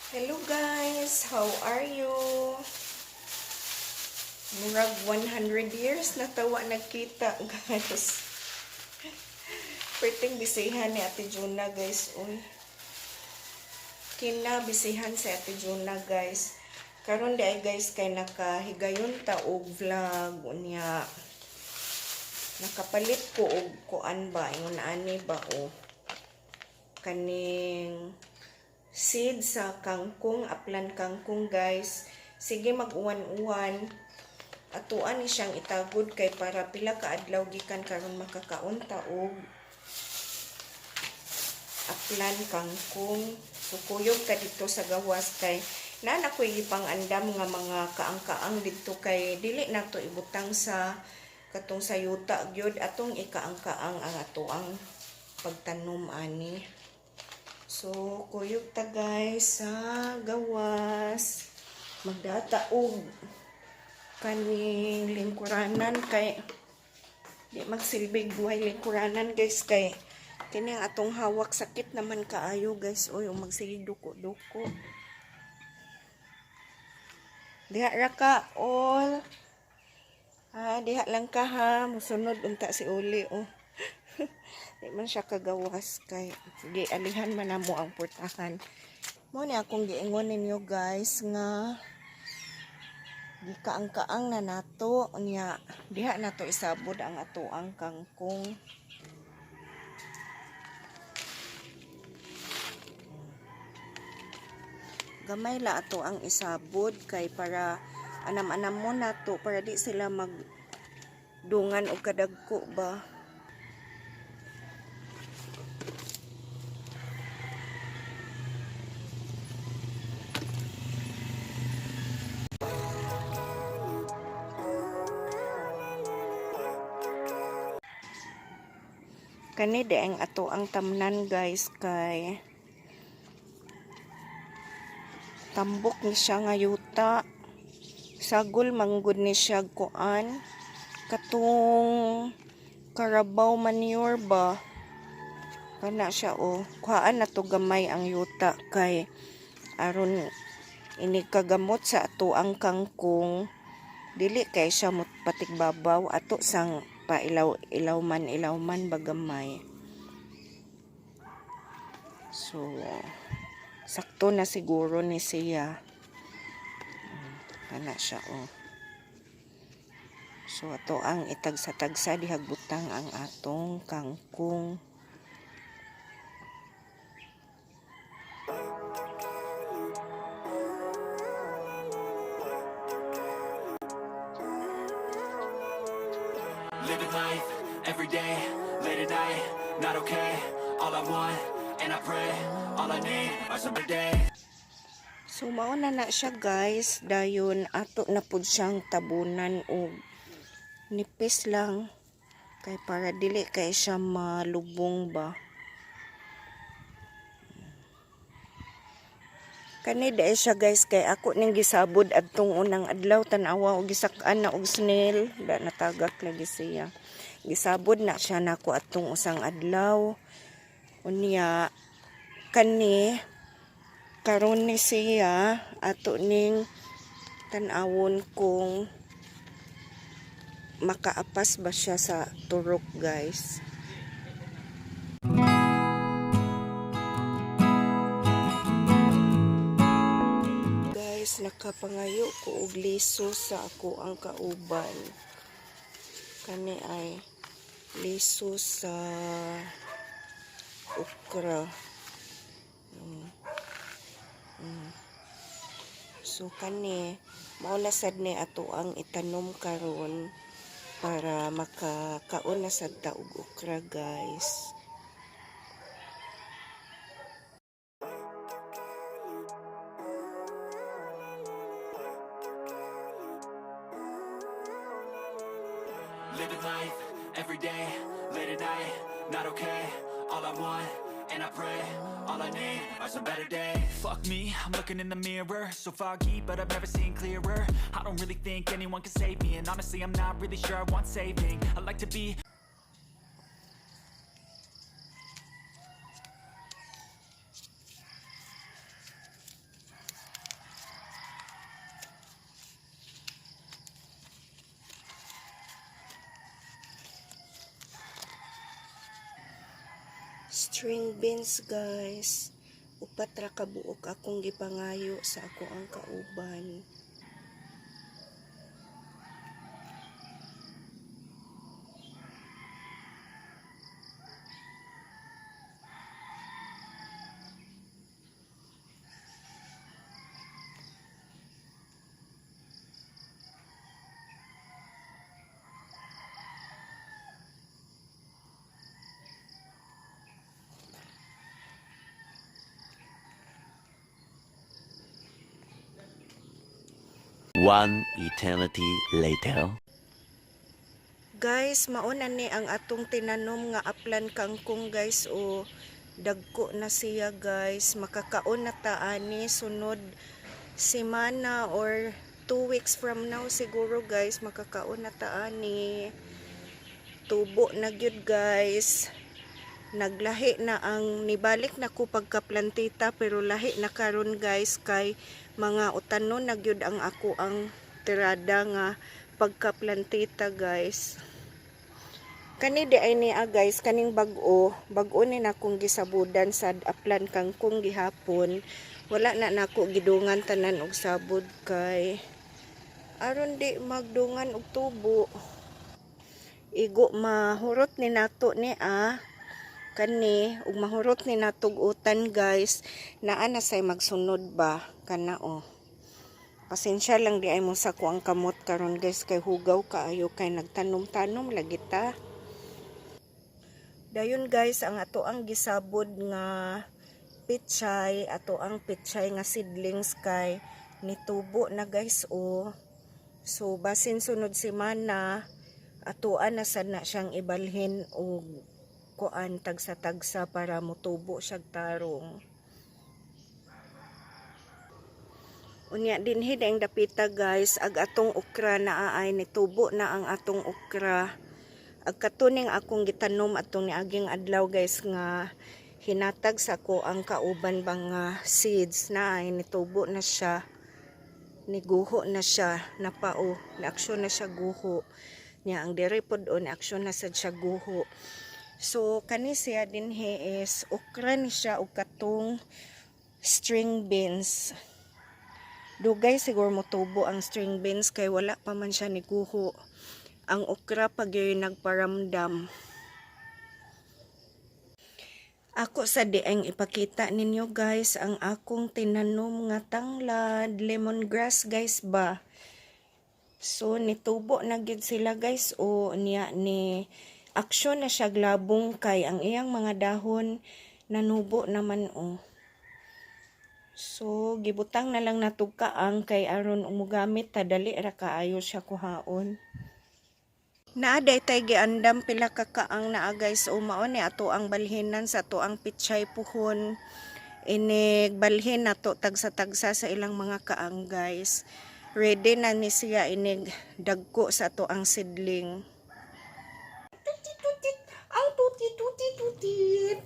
Hello guys, how are you? Murag 100 years na ta wa nagkita, guys. Perting bisihan ni Ate Juna, guys. Uy. Kina bisihan si Ate Juna, guys. Karon di ay, guys, kay nakahigayon ta og vlog unya. Nakapalit ko og kuan ba, ingon ani ba o kaning seed sa kangkong, aplan kangkong, guys. Sige mag-uwan-uwan. Atuan ni siyang itagod kay para pila ka adlaw gikan karon makakaon ta og aplan kangkong. So kuyog ka dito sa gawas kay naa na ko'y gipang-andam nga mga kaang-kaang dito kay dili nato ibutang sa katong sa yuta gyud, atong ikaang-kaang ang atoang pagtanom ani. So, kuyog ta, guys, sa gawas. Magdata og kaning lingkuranan kay di magsilbig way lingkuranan, guys, kay kini ang atong hawak, sakit naman kaayo, guys, oy, magsigig duko-duko. Diha ra ka all ha, diha lang ka ha, musunod unta si Uli oh. Di man siya kagawas kay sige alihan man namo ang portahan. Mo ni akong giingon ninyo, guys, nga gikaang-kaang na nato unya diha nato isabod ang atoang kangkong. Gamay la ato ang isabod kay para anam-anam mo nato para di sila magdungan og kadagko ba. Kani di ang ato ang tamnan, guys, kay tambok ni siya nga yuta, sagol manggod ni siya kuan, katong carabao manure ba kana siya oh. Kuhaan na to gamay ang yuta kay aron ini kagamot sa ato ang kangkong, dili kay siya patigbabaw, ato sang pailaw ilaw man bagamay. So sakto na siguro ni siya kana siya oh. So ato ang itagsa-tagsa dihagbutang ang atong kangkong. Living life every day, late at night, not okay. All I want, and I pray, all I need are some better days. So mao na na siya, guys, dayon ato na pud siyang tabunan og nipis lang kay para dili kay siya malubong ba. Kani dai siya, guys, kay ako ning gisabod adtong unang adlaw, tan-awa og gisak-an na og snail da, natagak lagi siya. Gisabod na siya nako atong usang adlaw. Unya kani karon ni siya ato ning tan-awon kung makaapas ba siya sa turok, guys. Guys, nakapangayo ko og liso sa ako ang kauban. Kani ay liso sa okra. So kani mao na sad ni ato ang itanom karon para makakaon na sad ta og okra, guys. Living life every day, late at night, not okay. All I want, and I pray, all I need are some better days. Fuck me, I'm looking in the mirror, so foggy, but I've never seen clearer. I don't really think anyone can save me, and honestly, I'm not really sure I want saving. I like to be String beans, guys. 4 ra ka buok akong gipangayo sa akoang kauban. One eternity later. Guys, mauna ni ang atong tinanom nga aplan kangkong, guys, o dagko na siya, guys. Makakaon na ta ani sunod semana or 2 weeks from now siguro, guys, makakaon na ta ani. Tubo na gyud, guys. Naglahi na ang nibalik na ko pagkaplantita, pero lahi na karon, guys, kay mga utanon na gyud ang ako ang tirada nga pagkaplantita, guys. Kani di ay niya, guys, kaning bag-o, bag-o ni nakong gisabudan sa aplan kangkong gihapon. Wala na nako gidungan tanan og sabod kay aron di magdungan og tubo. Igo mahurot ni nato ni kani ug mahurot ni natog utan, guys, naa na say magsunod ba kana oh. Pasensya lang di ay mo sa kuang kamot karon, guys, kay hugaw kaayo kay nagtanom-tanom lagi ta. Dayon, guys, ang ato ang gisabod nga pichay, ato ang pichay nga seedlings kay nitubo na, guys, oh. So basin sunod semana atoan na sad na siyang ibalhin og kuan tagsa-tagsa para motubo siyag tarong. Unya dinhi ang dapita, guys, ag atong okra na ay nitubo na ang atong okra. Ag katuning akong gitanom atong niaging adlaw, guys, nga hinatag sa ko ang kauban bang nga seeds na ay nitubo na siya. Niguho na siya napao, naaksyon na siya guho. Nya ang diri pod o naaksyon na sad siya guho. So kani siya dinhi is okra ni siya og katong string beans. Dugay siguro motubo ang string beans kay wala pa man siya niguho. Ang okra pag yun nagparamdam. Ako sa dieng ipakita ninyo, guys, ang akong tinanom nga tanglad, lemongrass, guys, ba. So nitubo na gyud sila, guys, o niya ni aksyon na siya glabong kay ang iyang mga dahon nanubo naman o. So gibutang na lang natug kaang kay aron umugamit ta dali ra kaayo siya kuhaon. Naa day tay giandam pila ka kaang naa, guys, o mao ni ato ang balhinan sa ato ang pichay puhon. Inig balhin nato tagsa-tagsa sa ilang mga kaang, guys. Ready na ni siya inig dagko sa ato ang sidling. Tutit tutit ang tutit tutit tutit.